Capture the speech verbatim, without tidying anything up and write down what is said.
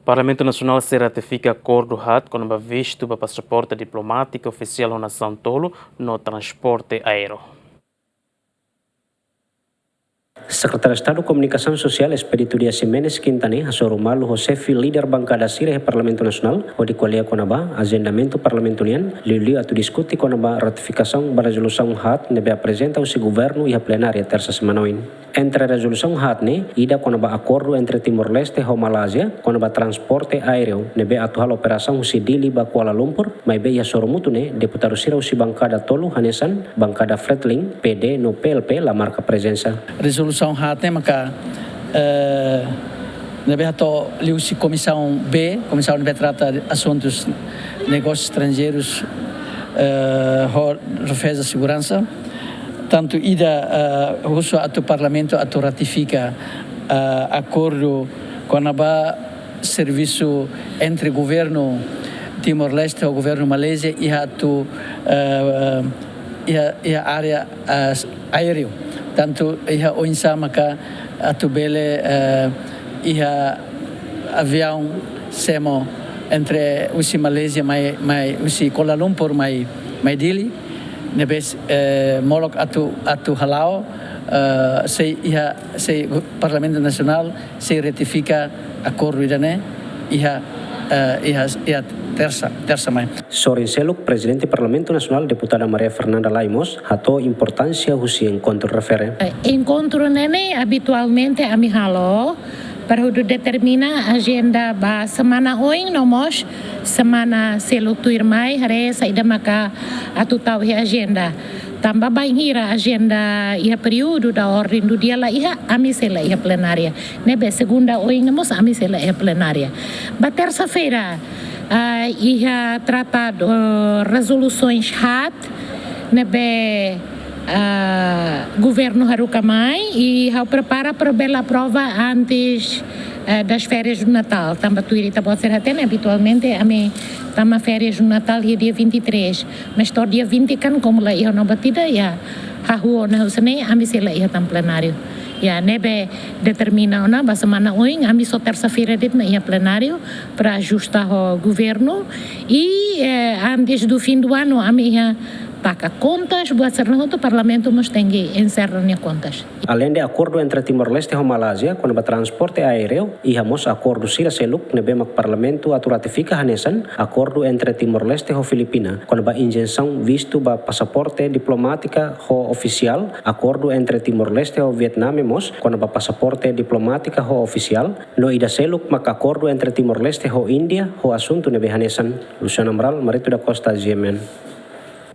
Parlamentu Nasionál sei ratifika akordu haat kona-ba vistu ba pasaporte diplomátiku ofisiál ho nasaun tolu no transporte aéreu. Sekretáriu Estadu Komunikasaun Sosiál Expedito Dias Ximenes Quinta ne'e hasoru malu ho xefe líder bankada sira iha Parlamentu Nasionál, hodi ko'alia kona-ba ajendamentu parlamentu nian, liuliu atu diskute kona-ba ratifikasaun ba rezolusaun haat ne'ebé aprezenta husi governu iha plenária Tersa semana oin. Entre rezolusaun haat ne'e, ida kona-ba akordu entre Timor-Leste ho Malázia kona-ba transporte aéreu ne'ebé atu halo operasaun husi Dili ba Kuala Lumpur, maibé iha sorumutu ne'e deputadu sira husi bankada tolu hanesan bankada Fretilin, P D no P L P la marka prezensa. Rezolusaun haat ne'e maka, eh, ne'ebé hato'o liuhusi Komisaun B, komisaun ne'ebé trata asuntus negósius estranjeirus, eh, ho defeza seguransa. Tantu ida, eh, husu atu Parlamentu atu ratifika, eh, akordu kona-ba servisu entre governu Timor-Leste ho governu Malázia iha atu, eh, iha, iha área, eh, aéreu. Tantu iha oinsá maka atu bele, eh, iha aviaun semo entre husi Malázia mai, mai husi Kuala Lumpur mai, mai Dili. Ne'ebé, eh, molok atu, atu hala'o, eh, sei iha, sei Parlamentu Nasionál sei ratifika akordu ida-ne'e iha, eh, iha, iha Tersa, Tersa mai. Sorin seluk, Prezidente Parlamentu Nasionál, Deputada Maria Fernanda Lais mós hato'o importánsia husi enkontru refere. Eh, enkontru ne'e ne'e abitualmente ami halo para hodi determina ajenda ba semana oin no mós semana seluk tuirmai, haree saida maka atu tau iha ajenda. Tanba bainhira ajenda iha períodu da ordem do dia la iha, ami sei la iha plenária. Ne'ebé segunda oin ne'e mós ami sei la iha plenária. Ba tersa-feira, ah, iha tratadu, eh, rezolusoens haat ne'ebé, ah, governu haruka mai, i ha'u prepara para bele aprova antes, eh, das férias do Natal. Tanba tuir ita-boot sira hatene, abitualmente ami tama férias do Natal iha dia vinte e três. Mas to'o dia vinte kan, komu la iha ona buat ida, ya, hahú ona husi ne'e, ami sei la iha tan plenáriu. Ya, ne'ebé determina ona ba semana oin, ami só tersa-feira de'it mak iha plenáriu para ajusta ho governu. I, eh, antes do fim do ano, ami iha taka kontas, buat sira-ne'e hotu, Parlamentu mós tenke enserra nia kontas. Aleinde akordu entre Timor-Leste ho Malázia kona-ba transporte aéreu, iha mós akordu sira seluk ne'ebé mak Parlamentu atu ratifika hanesan akordu entre Timor-Leste ho Filipina kona-ba injeksaun vistu ba pasaporte diplomátika ho ofisiál, akordu entre Timor-Leste ho Vietname mós kona-ba pasaporte diplomátika ho ofisiál, no ida seluk mak akordu entre Timor-Leste ho Índia ho asuntu ne'ebé hanesan. Luciano Amaral, Marito da Costa, G M N.